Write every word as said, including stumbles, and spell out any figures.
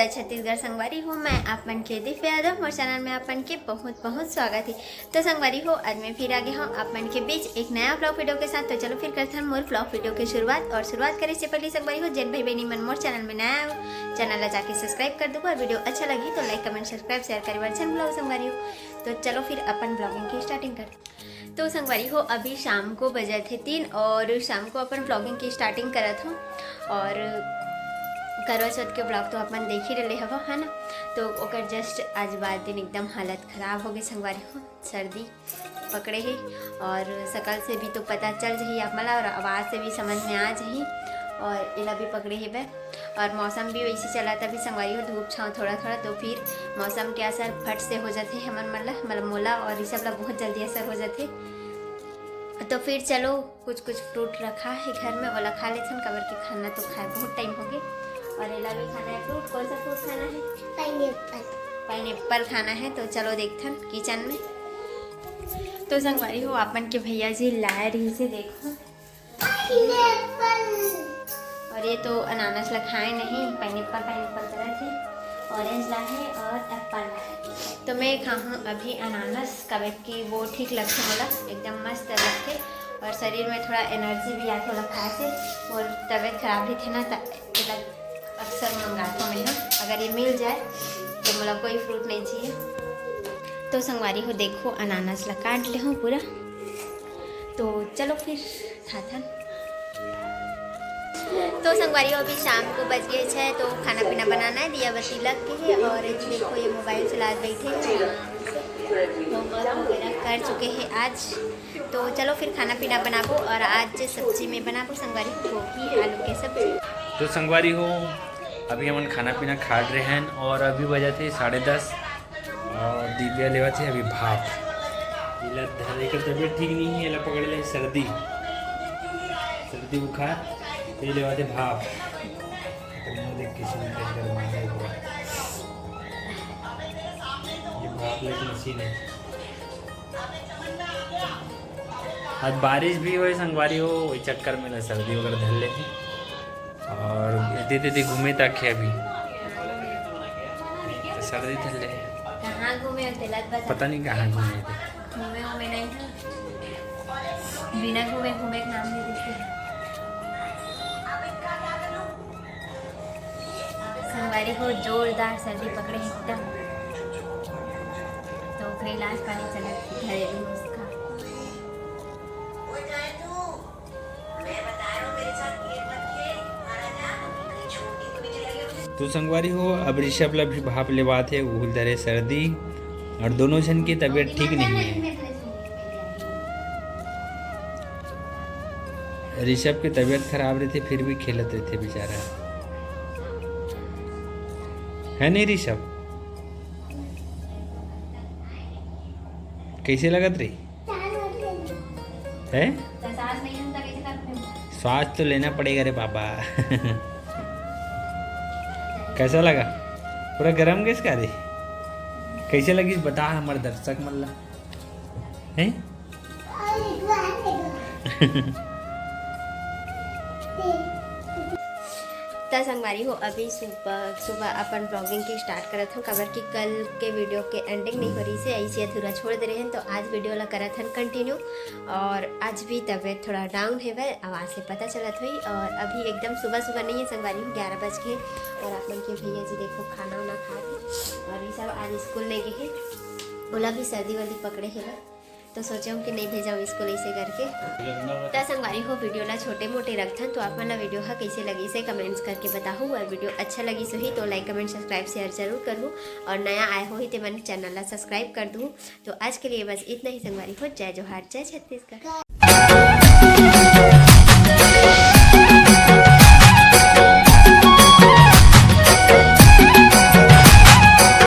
छत्तीसगढ़ संगवारी हो, मैं आप मन के दिव्या यादव, मोर चैनल में आप मन के बहुत बहुत स्वागत है। तो संगवारी हो, आज मैं फिर आ गया हूँ आप मन के बीच एक नया ब्लॉग वीडियो के साथ। तो चलो फिर करथन मोर ब्लॉग वीडियो के शुरुआत। और शुरुआत करे से पहले संगवारी हो, जेन भाई बहनी मन मोर चैनल में नया हो, चैनल ला जाके सब्सक्राइब कर दो और वीडियो अच्छा लगी तो लाइक, कमेंट, सब्सक्राइब, शेयर करे बर झन भुलाओ संगवारी हो। तो चलो फिर अपन ब्लॉगिंग की स्टार्टिंग करते। तो संगवारी हो, अभी शाम को बजे थे तीन और शाम को अपन ब्लॉगिंग की स्टार्टिंग करत हूँ। और करवा चौथ के ब्लॉग तो अपन देख ही रहे हवा, है ना। तो ओकर जस्ट आज बाद दिन एकदम हालत खराब हो गई संगवारी हो, सर्दी पकड़े है। और शकल से भी तो पता चल जाही आप मला और आवाज़ से भी समझ में आ जाही। और एला भी पकड़े हेबे। और मौसम भी वैसे चला था अभी संगवारी हो, धूप छाँव थोड़ा थोड़ा, तो फिर मौसम के असर फट से हो जाते हमन मन ला, मतलब मोला और ऋषभ ला बहुत जल्दी असर हो जाते। तो फिर चलो, कुछ कुछ फ्रूट रखा है घर में, ओला खा लेथन, काबर के खाना तो खाए बहुत टाइम हो गए। और एला भी खाना है फ्रूट। कौन सा फ्रूट खाना है? पाइनएप्पल। पाइनएप्पल खाना है। तो चलो देखथन किचन में। तो संगवारी हो, अपन के भैया जी लाए रही से, देखो। पाइनएप्पल। और ये तो अनानास ला खाए नहीं, पाइनएप्पल, पाइनएप्पल करत है। ऑरेंज ला है और एप्पल ला है। तो मैं खाहूँ अभी अनानास, काबर कि वो ठीक लगथे मोला, एकदम मस्त लगथे। और शरीर में थोड़ा एनर्जी भी आथे ओला खाए से। और तबीयत खराब रहिथे ना, त एला अक्सर मंगाथों मैं ह। अगर ये मिल जाए तो मोला कोई फ्रूट नहीं चाहिए। तो संगवारी हो, देखो, अनानास ला काट ले हूँ पूरा। तो चलो फिर खाथन। तो संगवारी हो, अभी शाम को बज गए छः, तो खाना पीना बनाना है, दिया बत्ती लग गई है। और ये देखो, ये मोबाइल चला बैठे हैं, होमवर्क वगैरह कर चुके हैं आज। तो चलो फिर खाना पीना बनाबो। और आज सब्जी में बनाबो संगवारी हो, गोभी आलू के सब्जी। तो संगवारी हो, अभी हमन खाना पीना खा रहे हैं और अभी बजा थे साढ़े दस। और दिव्या लेवत हे अभी भाप। एला धर, एकर तबीयत ठीक नहीं है, एला पकड़ ले, सर्दी, सर्दी बुखार। तो ये लेवत हे भाप। तो मुंह देख के शुरू कर, गरमा है पूरा। ये भाप लेके मशीन है। आज बारिश भी होए संगवारी हो, वही चक्कर में ना सर्दी वगैरह धर लेथे। और दे दे दे घूमे तक है अभी, तो सर्दी धर ले। कहाँ घूमे हो तेला बता। पता नहीं कहाँ घूमे थे। घूमे घूमे नहीं था, बिना घूमे घूमे के नाम नहीं देते। संगवारी हो, जोरदार सर्दी पकड़े एकदम, तो ओकरे इलाज पानी चलत, घरेलू नुस्खा। तो संगवारी हो, अब ऋषभ ला भी भाप लेवात हे, उहुल धरे सर्दी, और दोनों झन की तबीयत ठीक नहीं है। ऋषभ के तबीयत खराब रहते, फिर भी खेलत रहते बेचारा, है नहीं ऋषभ? कैसे लगत रही? हैं? तो सांस नहीं लेता, कैसे करते हो? सांस तो लेना पड़ेगा रे बाबा। कैसा लगा? पूरा गरम गैस का रे? कैसे लगी बता हमारे दर्शक मन ला। हैं? त संगवारी हो, अभी सुबह सुबह अपन ब्लॉगिंग के स्टार्ट करत हूँ, काबर कि कल के वीडियो के एंडिंग नहीं हो रही से, ऐसे अधूरा छोड़ दे रहे हैं। तो आज वीडियो ला करत हन कंटिन्यू। और आज भी तबीयत थोड़ा डाउन है वै, आवाज़ से पता चलत हुई। और अभी एकदम सुबह सुबह नहीं है संगवारी हो, ग्यारह बज के। और आप मन के भैया जी देखो, खाना वाना खा के, और ये सब आज स्कूल नहीं गए हैं, ओला भी सर्दी वर्दी पकड़े है ना, तो सोचे हूँ कि नहीं भेजाऊँ स्कूल ऐसे करके। त संगवारी हो, वीडियो ला छोटे मोटे रखथन, तो आप मन ला वीडियो हा कैसे लगी से कमेंट्स करके बताहू, और वीडियो अच्छा लगी सोही तो लाइक, कमेंट, सब्सक्राइब, शेयर जरूर करहू, और नया आए होही ते मन चैनल ला सब्सक्राइब कर दू। तो आज के लिए बस इतना ही संगवारी हो। जय जोहार, जय छत्तीसगढ़।